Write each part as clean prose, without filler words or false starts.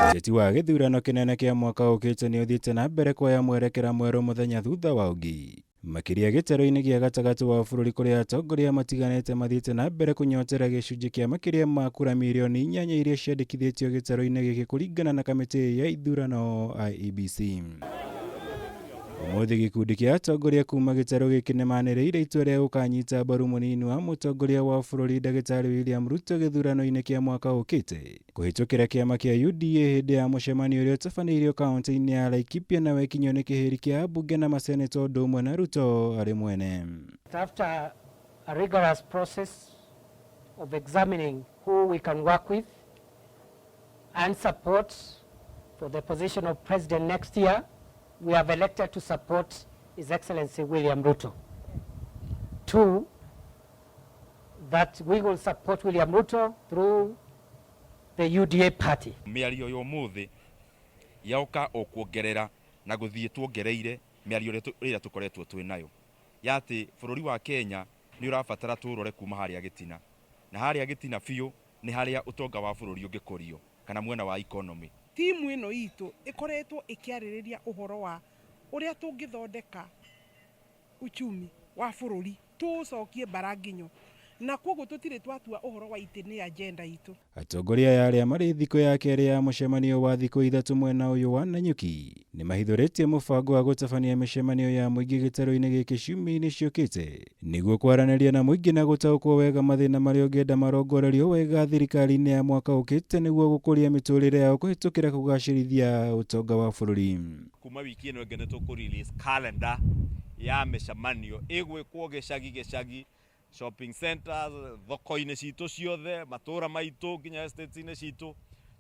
Ũteti wa gĩthurano kĩnene kĩa mwaka ũkĩte nĩ ũthiĩte na mbere kuoya mwerekera mwerũ mũthenya thutha wa ũngĩ. Makĩria gĩtarũ-inĩ gĩa gatagatĩ wa bũrũri kũrĩa atongoria matiganĩte mathiĩte na mbere kũnyotera gĩcunjĩ kĩa makĩria ma kura mirioni 8 iria ciandĩkithĩtio gĩtarũ-inĩ gĩkĩ kũringana na kamĩtĩ ya ithurano IEBC. Ũmũthĩ gĩkundi kĩa atongoria kuma gĩtarũ gĩkĩ nĩmanĩrĩire itua rĩa gũkanyita mbaru mũnini wa mũtongoria wa bũrũri ndagĩtarĩ William Ruto gĩthurano-inĩ kĩa mwaka ũkĩte kũhĩtũkĩra kĩama kĩa UDA hĩndĩ ya mũcemanio ũrĩa ũtabanĩirio kaunti-inĩ ya Laikipia na wekinyio nĩ kĩhĩri kĩa ambunge na maseneta ũndũ ũmwe na Ruto arĩ mwene. After a rigorous process of examining who we can work with and support for the position of president next year, we have elected to support His Excellency William Ruto. Two, that we will support William Ruto through the UDA party. Mĩario ya ũmũthĩ yoka o kuongerera na gũthiĩ tuongereire mĩario ĩrĩa tũkoretwo twĩ nayo ya atĩ bũrũri wa Kenya nĩ ũrabatara tũrore kuma harĩa gĩtina, na harĩa gĩtina biũ nĩ harĩa ũtonga wa bũrũri ũngĩkũrio kana mwena wa economy. Timu ĩno itũ ĩkoretwo ĩkĩarĩrĩria ũhoro wa ũrĩa tũngĩthondeka uchumi wa bũrũri tũũcokie mbaranginyo, na koguo tũtirĩ twatua ũhoro wa itĩ nĩ agenda itũ. Atongoria aya arĩa marĩ thikũ ya kerĩ ya mũcemanio wa thikũ 3 mwena ũyũ wa Nanyuki nĩ mahithũrĩtie mũbango wa gũtabania mĩcemanio ya mũingĩ gĩtarũ-inĩ gĩkĩ ciumia-inĩ ciũkĩte nĩguo kwaranĩria na mũingĩ na gũtaũkwo wega mathĩna marĩa ũngĩenda marongorerio wega thirikari-inĩ ya mwaka ũkĩte nĩguo gũkũria mĩtũrĩre yao kũhĩtũkĩra kũgacĩrithia ũtonga wa bũrũri. Kuma wiki ĩno ĩngĩ nĩ tũkũ release calendar ya mĩcemanio ĩgwĩkwo gĩcagi gĩcagi, shopping centers, thoko-inĩ citũ ciothe, matũra maitũ nginya estates-inĩ citũ,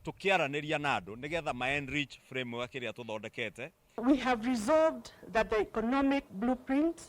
tũkĩaranĩria na andũ nĩgetha ma enrich framework ĩrĩa tũthondekete. We have resolved that the economic blueprint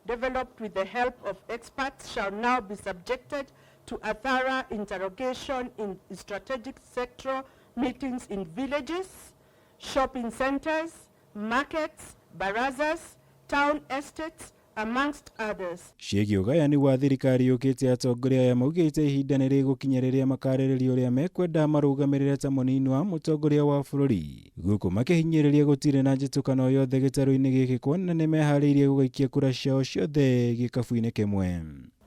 developed with the help of experts shall now be subjected to a thorough interrogation in strategic sectoral meetings in villages, shopping centers, markets, barazas, town estates, amongst others. Ciĩgiĩ ũgayani wa thirikari yũkĩte, atongoria aya maugĩte ihinda nĩ rĩgũkinya rĩrĩa makarĩrĩria ũrĩa mekwenda marũgamĩrĩre ta mũnini wa mũtongoria wa bũrũri, gũkũ makĩhinyĩrĩria gũtirĩ na njĩtũkano yothe gĩtarũ-inĩ gĩkĩ kuona nĩ meharĩirie gũgaikia kura ciao ciothe gĩkabu-inĩ kĩmwe.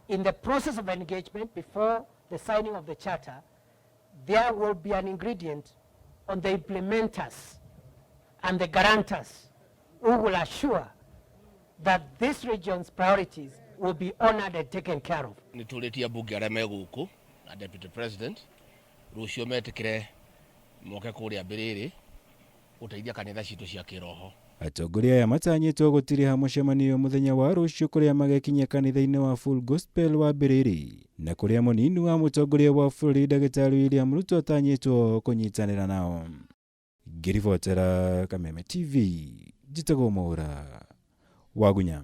In the process of engagement before the signing of the charter, there will be an ingredient on the implementers and the guarantors who will assure that this region's priorities will be honored and taken care of. Nĩ tũrĩtie ambunge arĩa me gũkũ na deputy president rũciũ metĩkĩre moke kũrĩa Mbĩrĩrĩ gũteithia kanitha citũ cia kĩroho. Atongoria aya matanyĩtwo gũtiriha mũcemanio mũthenya wa rũciũ kũrĩa magekinyia kanitha-inĩ wa Full Gospel wa Mbĩrĩrĩ na kũrĩa mũnini wa mũtongoria wa bũrũri ndagĩtarĩ William Ruto atanyĩtwo kũnyitanĩra nao. Ngĩribotera Kameme TV, njĩtagwo Mwaũra Wagunya.